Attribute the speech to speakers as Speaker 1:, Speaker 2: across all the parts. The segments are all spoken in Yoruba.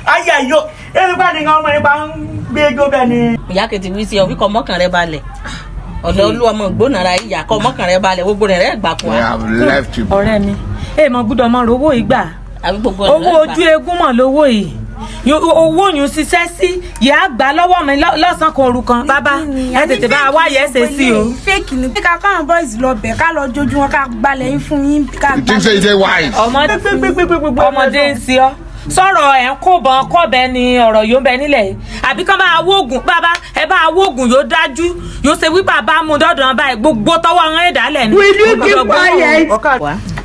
Speaker 1: Ayé yó èmi bá ní ọmọ yẹn bá ń gbé ejò bẹ́ẹ̀ ni.
Speaker 2: Ìyá kejì wí sí ọ wíkọ mọ́kàn rẹ balẹ̀, ọ̀dọ̀ olú ọmọ ìgbónára ìyá kọ mọ́kàn rẹ balẹ̀, gbogbo rẹ̀ rẹ̀ gbà kún
Speaker 3: I
Speaker 2: wa.
Speaker 3: have left you.
Speaker 4: Ọ̀rẹ́ mi, èèmọ̀ gbúdọ̀ mọ rówó ìgbà.
Speaker 2: Àbí gbogbo ọ̀nà
Speaker 4: Owó ojú eégún mọ̀ lówó yìí. Owó yùn ṣiṣẹ́ sí yàá gbà lọ́wọ́ mi lọ́sàn-án kan òru kan. Bàbá, ẹ tètè bá wa yẹ ẹsẹ̀ sí o.
Speaker 5: Fake ni. Ká káwọn boys lọ bẹ̀, ká lọ jójú wọn, ká gbalẹ̀ yín fún yín, ká
Speaker 3: You think say you dey wise?
Speaker 4: Ọmọdé ń ṣe ọ́, sọ̀rọ̀ ẹ̀ ń kó bọn kọ́bẹ ni ọ̀rọ̀ yóò ń bẹ nílẹ̀ yìí, àbí kán bá wóògùn? Bàbá, ẹ bá wóògùn yóò dájú, yóò ṣe wí bàbá mú dọ́dọ̀ báyìí, gbogbo tọwọ́ wọn ẹ̀dá lẹ̀ ni.
Speaker 6: Will you keep quiet?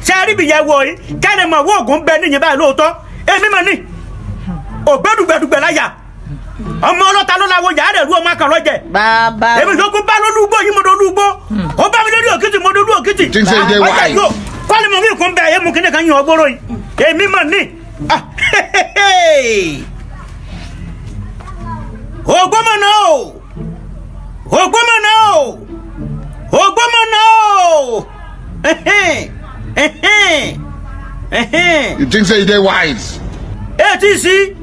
Speaker 1: Ṣé ẹ rí ibi yẹn wọ yìí kẹ́ni mọ̀ owó oògùn bẹ níyìn báyìí lóòótọ́? Èmi mọ̀ ní ògbẹ́dùgbẹ̀dùgbẹ̀ láyà, ọmọ ọlọ́ta ló láwo yàrá ẹ̀rú ọmọ akàrọ̀ jẹ.
Speaker 2: Bàbá.
Speaker 1: Èmi tó kú bá lólúgbó yìí, mo dolúgbó, ó bá mi lórí òkìtì, mo dolú òkìtì.
Speaker 3: Think say you dey
Speaker 1: Ọjà
Speaker 3: wise?
Speaker 1: yóò kọ́lé mọ̀ mí kún bẹ́ẹ̀ emu kíní kan yín ọgbóró yìí, èmi mọ̀ ní. Ah, Ògbómọ̀nà o, Ògbómọ̀nà o, Ògbómọ̀nà o.
Speaker 3: You think say you dey wise?
Speaker 1: Etí sí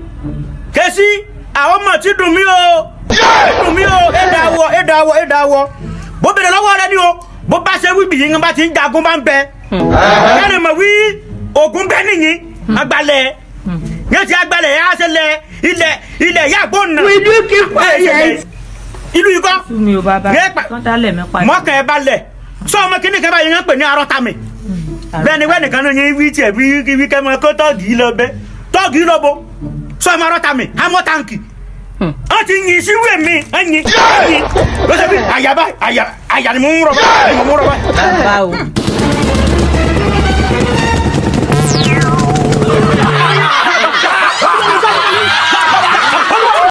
Speaker 1: kẹsí àwọn ọmọ tí dùn mí o, dùn mí o. Ẹ̀dá wọ, ẹ̀dá wọ, ẹ̀dá wọ, bó bèrè lọ́wọ́ rẹ ni o, bó bá ṣe wí bìyín bá ti ń jagun bá ń bẹ kẹ́ni mọ̀ wí ogun bẹ́ nìyí agbalẹ̀ yẹn ti agbalẹ̀ yẹn á ṣe lẹ ilẹ̀ ilẹ̀ yàgbọ́n nà.
Speaker 6: Will you keep quiet?
Speaker 1: Ìlú yìí kọ́.
Speaker 4: Mi ò bàbá
Speaker 1: Yẹ
Speaker 4: kán dálẹ̀ mi padà.
Speaker 1: Mọ́kàn ẹ balẹ̀, sọ ọmọ kìíní kan báyìí yẹn ń pè ní arọ́tàmì bẹ́ẹ̀ ni wẹ́ẹ̀ nìkan ní yín wí tiẹ̀ wí wí kẹ́ mọ kó tọ́ọ̀gì lọ bẹ́ tọ́ọ̀gì lọ bo sọ ọmọ arọ́tàmì amọ́ táǹkì wọ́n ti yin sí wíwẹ̀ mi, ẹ̀ yin ẹ̀ yin lọ́sẹ̀ bí àyà bá àyà àyà ni mo ń rọ̀ báyìí, mo ń rọ̀ báyìí.
Speaker 2: Bàbá o.